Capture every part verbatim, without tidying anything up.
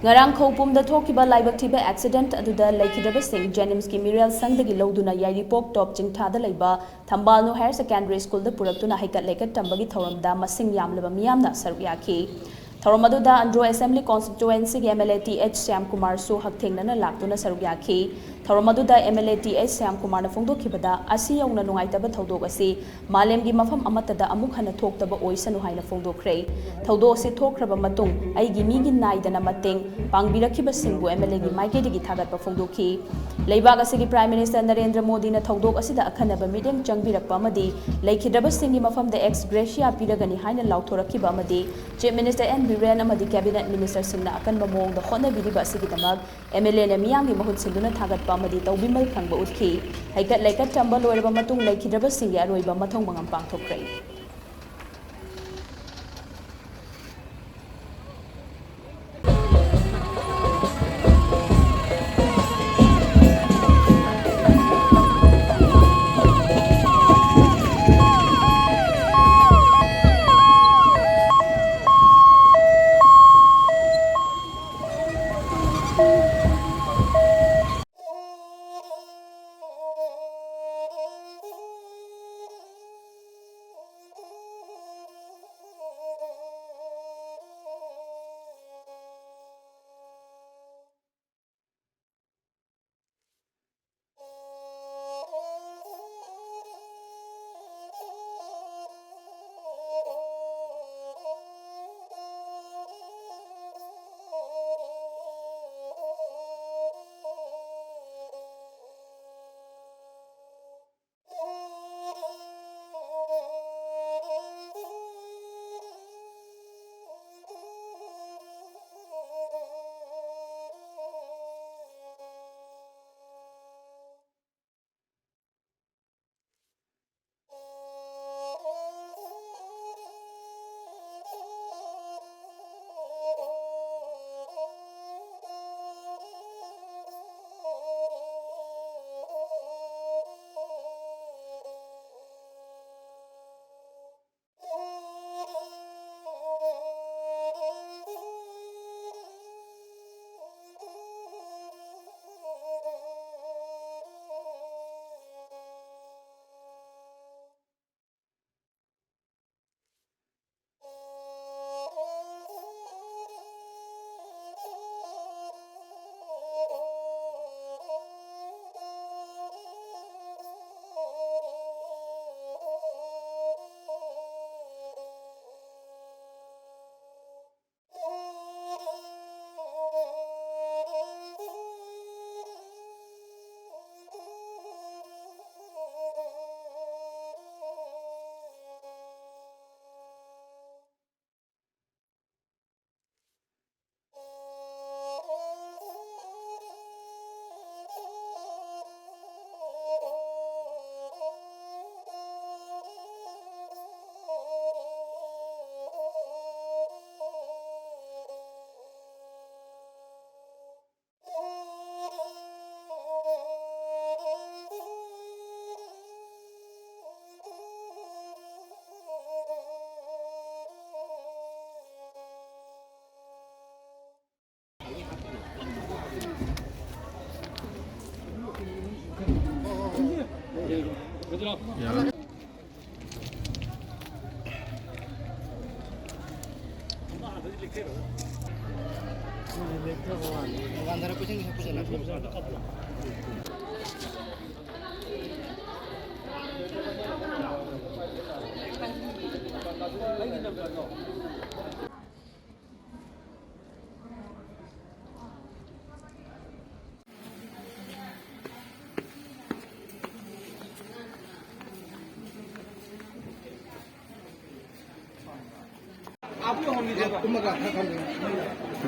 ꯉꯔꯥꯡ ꯈꯧꯄꯨꯝꯗ ꯊꯣꯛꯈꯤꯕ ꯂꯥꯏꯕꯛ ꯊꯤꯕ ꯑꯦꯛꯁꯤꯗꯦꯟꯠ ꯑꯗꯨꯗ ꯂꯩꯈꯤꯗ꯭ꯔꯕꯁꯤꯡ ꯖꯦꯅꯤꯝꯁꯀꯤ ꯃꯤꯔꯦꯜ ꯁꯪꯗꯒꯤ ꯂꯧꯗꯨꯅ ꯌꯥꯏꯔꯤꯄꯣꯛ ꯇꯣꯞ ꯆꯤꯡꯊꯥꯗ ꯂꯩꯕ ꯊꯝꯕꯥꯜꯅꯨ ꯍꯥꯌꯔ ꯁꯦꯀꯦꯟꯗꯔꯤ ꯁ꯭ꯀꯨꯜꯗ ꯄꯨꯔꯛꯇꯨꯅ ꯍꯩꯀꯠ ꯂꯩꯀꯠ ꯇꯝꯕꯒꯤ ꯊꯧꯔꯝꯗ ꯃꯁꯤꯡ ꯌꯥꯝꯂꯕ ꯃꯤꯌꯥꯝꯅ ꯁꯔꯨꯛ ꯌꯥꯈꯤ꯫ ꯊꯧꯔꯝ ꯑꯗꯨꯗ ꯑꯟꯗ꯭ꯔꯣ ꯑꯦꯁꯦꯝꯕ꯭ꯂꯤ ꯀꯣꯟꯁꯇꯤꯇ꯭ꯋꯦꯟꯁꯤꯒꯤ MLA T H ꯁ꯭ꯌꯥꯝꯀꯨꯃꯥꯔꯁꯨ ꯍꯛꯊꯦꯡꯅꯅ ꯂꯥꯛꯇꯨꯅ ꯁꯔꯨꯛ ꯌꯥꯈꯤ꯫ ꯊꯧꯔꯝ ꯑꯗꯨꯗ MLA T H ꯁ꯭ꯌꯥꯝꯀꯨꯃꯥꯔꯅ ꯐꯣꯡꯗꯣꯛꯈꯤꯕꯗ, ꯑꯁꯤ ꯌꯧꯅ ꯅꯨꯡꯉꯥꯏꯇꯕ ꯊꯧꯗꯣꯛ ꯑꯁꯤ ꯃꯥꯂꯦꯝꯒꯤ ꯃꯐꯝ ꯑꯃꯠꯇꯗ ꯑꯃꯨꯛ ꯍꯟꯅ ꯊꯣꯛꯇꯕ ꯑꯣꯏꯁꯅꯨ ꯍꯥꯏꯅ ꯐꯣꯡꯗꯣꯛꯈ꯭ꯔꯦ꯫ ꯊꯧꯗꯣꯛ ꯑꯁꯤ ꯊꯣꯛꯈ꯭ꯔꯕ ꯃꯇꯨꯡ ꯑꯩꯒꯤ ꯃꯤꯒꯤ ꯅꯥꯏꯗꯅ ꯃꯇꯦꯡ ꯄꯥꯡꯕꯤꯔꯛꯈꯤꯕꯁꯤꯡꯕꯨ MLAꯒꯤ ꯃꯥꯏꯀꯩꯗꯒꯤ ꯊꯥꯒꯠꯄ ꯐꯣꯡꯗꯣꯛꯈꯤ꯫ ꯂꯩꯕꯥꯛ ꯑꯁꯤꯒꯤ Prime Minister ꯅꯔꯦꯟꯗ꯭ꯔ ꯃꯣꯗꯤꯅ ꯊꯧꯗꯣꯛ ꯑꯁꯤꯗ ꯑꯈꯟꯅꯕ ꯃꯤꯠꯌꯦꯡ ꯆꯪꯕꯤꯔꯛꯄ ꯑꯃꯗꯤ ꯂꯩꯈꯤꯗ꯭ꯔꯕꯁꯤꯡꯒꯤ ꯃꯐꯝꯗ ex gratia ꯄꯤꯔꯒꯅꯤ ꯍꯥꯏꯅ ꯂꯥꯎꯊꯣꯔꯛꯈꯤꯕ ꯑꯃꯗꯤ Chief Minister N ꯕꯤꯔꯦꯟ ꯑꯃꯗꯤ Cabinet Ministerꯁꯤꯡꯅ ꯑꯀꯟꯕ ꯃꯑꯣꯡꯗ ꯍꯣꯠꯅꯕꯤꯔꯤꯕ ꯑꯁꯤꯒꯤꯗꯃꯛ MLAꯅ ꯃꯤꯌꯥꯝꯒꯤ ꯃꯍꯨꯠ ꯁꯤꯟꯗꯨꯅ ꯊꯥꯒꯠꯄ ꯑꯃꯗꯤ ꯇꯧꯕꯤꯃꯜ ꯈꯪꯕ ꯎꯠꯈꯤ꯫ ꯍꯩꯀꯠ ꯂꯩꯀꯠ ꯇꯝꯕ ꯂꯣꯏꯔꯕ ꯃꯇꯨꯡ ꯂꯩꯈꯤꯗ꯭ꯔꯕꯁꯤꯡꯒꯤ ꯑꯔꯣꯏꯕ ꯃꯊꯧ ꯃꯉꯝ ꯄꯥꯡꯊꯣꯛꯈ꯭ꯔꯦ꯫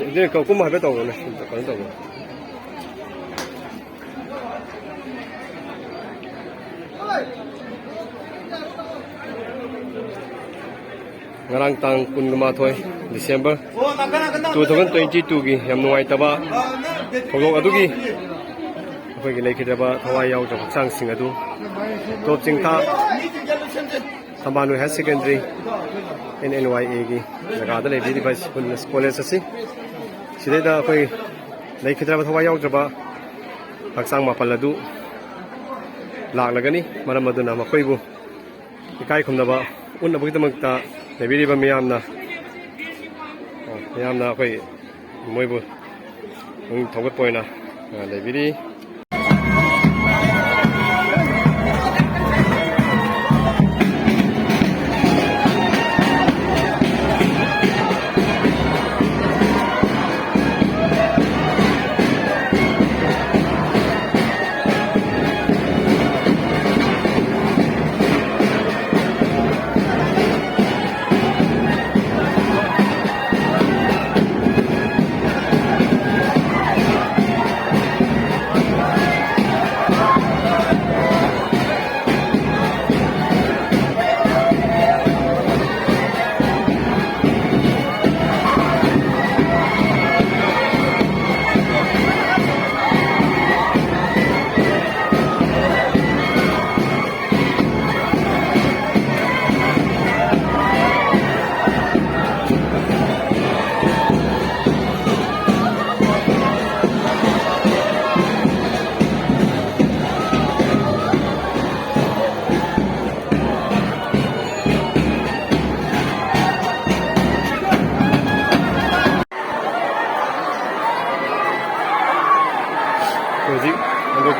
ꯏꯆꯦ, ꯀ-, ꯀꯨꯝꯕ ꯍꯥꯏꯐꯦꯠ ꯇꯧꯔꯣꯅꯦ, ꯀꯩꯅꯣ ꯇꯧꯔꯣ꯫ ꯉꯔꯥꯡ ꯇꯥꯡ ꯀꯨꯟꯒ ꯃꯥꯊꯣꯏ December two thousand twenty twoꯒꯤ ꯌꯥꯝ ꯅꯨꯡꯉꯥꯏꯇꯕ ꯊꯧꯗꯣꯛ ꯑꯗꯨꯒꯤ ꯑꯩꯈꯣꯏꯒꯤ ꯂꯩꯈꯤꯗ꯭ꯔꯕ ꯊꯋꯥꯏ ꯌꯥꯎꯗ꯭ꯔꯕ ꯍꯛꯆꯥꯡꯁꯤꯡ ꯑꯗꯨ ꯇꯣꯞ ꯆꯤꯡꯊꯥ ꯊꯝꯕꯥꯜꯅꯨ Higher Secondary, N N Y Aꯒꯤ ꯖꯒꯥꯗ ꯂꯩꯕꯤꯔꯤꯕ ꯁ꯭ꯀꯨꯜ ꯀꯣꯂꯦꯖ ꯑꯁꯤ, ꯁꯤꯗꯩꯗ ꯑꯩꯈꯣꯏ ꯂꯩꯈꯤꯗ꯭ꯔꯕ ꯊꯋꯥꯏ ꯌꯥꯎꯗ꯭ꯔꯕ ꯍꯛꯆꯥꯡ ꯃꯥꯄꯜ ꯑꯗꯨ ꯂꯥꯛꯂꯒꯅꯤ꯫ ꯃꯔꯝ ꯑꯗꯨꯅ ꯃꯈꯣꯏꯕꯨ ꯏꯀꯥꯏ ꯈꯨꯝꯅꯕ ꯎꯠꯅꯕꯒꯤꯗꯃꯛꯇ ꯂꯩꯕꯤꯔꯤꯕ ꯃꯤꯌꯥꯝꯅ, ꯃꯤꯌꯥꯝꯅ ꯑꯩꯈꯣꯏ ꯃꯣꯏꯕꯨ ꯄꯨꯛꯅꯤꯡ ꯊꯧꯒꯠꯄ ꯑꯣꯏꯅ, ꯑ, ꯂꯩꯕꯤꯔꯤ꯫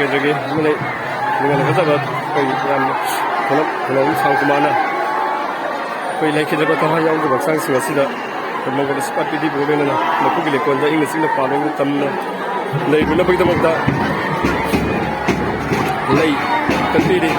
ꯑꯗꯨꯒꯤ ꯃꯤꯅ ꯅꯨꯡꯉꯥꯏꯅ ꯐꯖꯕ ꯑꯩꯈꯣꯏ ꯌꯥꯝꯅ ꯊꯧꯔꯝ ꯊꯧꯔꯝ ꯁꯥꯡ ꯀꯨꯃꯥꯔꯅ ꯑꯩꯈꯣꯏ ꯂꯩꯈꯤꯗ꯭ꯔꯕ ꯊꯋꯥꯏ ꯌꯥꯎꯗꯕ ꯍꯛꯆꯥꯡꯁꯤꯡ ꯑꯁꯤꯗ ꯃꯉꯣꯟꯗ ꯁꯨꯄꯥꯠ ꯄꯤꯕꯤꯕꯒ ꯂꯣꯏꯅꯅ ꯃꯈꯣꯏꯒꯤ ꯂꯩꯀꯣꯜꯗ ꯏꯪꯅ ꯆꯤꯛꯅ ꯄꯥꯜꯂꯕ ꯃꯇꯝꯗ ꯂꯩꯔꯨꯅꯕꯒꯤꯗꯃꯛꯇ ꯂꯩ ꯀꯠꯄꯤꯔꯤ꯫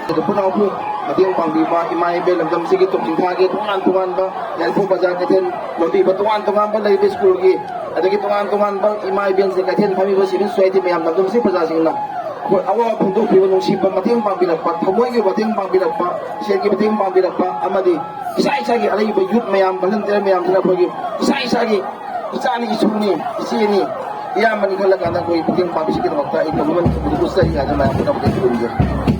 ꯑꯗꯨ ꯄꯨꯝꯅꯃꯛꯄꯨ ꯃꯇꯦꯡ ꯄꯥꯡꯕꯤꯕ ꯏꯃꯥ ꯏꯕꯦꯟ ꯂꯝꯗꯝꯁꯤꯒꯤ ꯇꯨꯡ ꯊꯥꯒꯤ ꯇꯣꯉꯥꯟ ꯇꯣꯉꯥꯟꯕ ꯌꯥꯏꯔꯤꯄꯣꯛ ꯕꯖꯥꯔ ꯀꯩꯊꯦꯜ ꯂꯣꯟꯕꯤꯕ ꯇꯣꯉꯥꯟ ꯇꯣꯉꯥꯟꯕ ꯂꯩꯔꯤꯕ ꯁ꯭ꯀꯨꯜꯒꯤ ꯑꯗꯒꯤ ꯇꯣꯉꯥꯟ ꯇꯣꯉꯥꯟꯕ ꯏꯃꯥ ꯏꯕꯦꯟꯁꯤꯡ ꯀꯩꯊꯦꯜ ꯐꯝꯃꯤꯕ ꯁꯤꯚꯤꯜ ꯁꯣꯁꯥꯏꯇꯤ ꯃꯌꯥꯝ ꯂꯝꯗꯝꯁꯤꯒꯤ ꯄ꯭ꯔꯖꯥꯁꯤꯡꯅ ꯑꯩꯈꯣꯏ ꯑꯋꯥꯕ ꯐꯣꯡꯗꯣꯛꯄꯤꯕ ꯅꯨꯡꯁꯤꯕ ꯃꯇꯦꯡ ꯄꯥꯡꯕꯤꯔꯛꯄ ꯊꯃꯣꯏꯒꯤ ꯃꯇꯦꯡ ꯄꯥꯡꯕꯤꯔꯛꯄ ꯁꯦꯜꯒꯤ ꯃꯇꯦꯡ ꯄꯥꯡꯕꯤꯔꯛꯄ ꯑꯃꯗꯤ ꯏꯁꯥ ꯏꯁꯥꯒꯤ ꯑꯔꯩꯕ ꯌꯨꯠ ꯃꯌꯥꯝ ꯚꯣꯂꯟꯇꯤꯌꯔ ꯃꯌꯥꯝꯁꯤꯅ ꯑꯩꯈꯣꯏꯒꯤ ꯏꯁꯥ ꯏꯁꯥꯒꯤ ꯏꯆꯥꯅꯤ ꯏꯁꯨꯅꯤ ꯏꯆꯦꯅꯤ ꯏꯌꯥꯝꯕꯅꯤ ꯈꯜꯂ ꯀꯥꯟꯗ ꯑꯩꯈꯣꯏ ꯃꯇꯦꯡ ꯄꯥꯡꯕꯁꯤꯒꯤꯗꯃꯛꯇ ꯑꯩ ꯀꯝꯃꯤꯠꯃꯦꯟ ꯎꯠꯆꯔꯤ ꯍꯥꯏꯗꯅ ꯃꯌꯥꯝ ꯄꯨꯝꯅꯃꯛꯇ ꯈꯨꯔꯨꯝꯖꯔꯤ꯫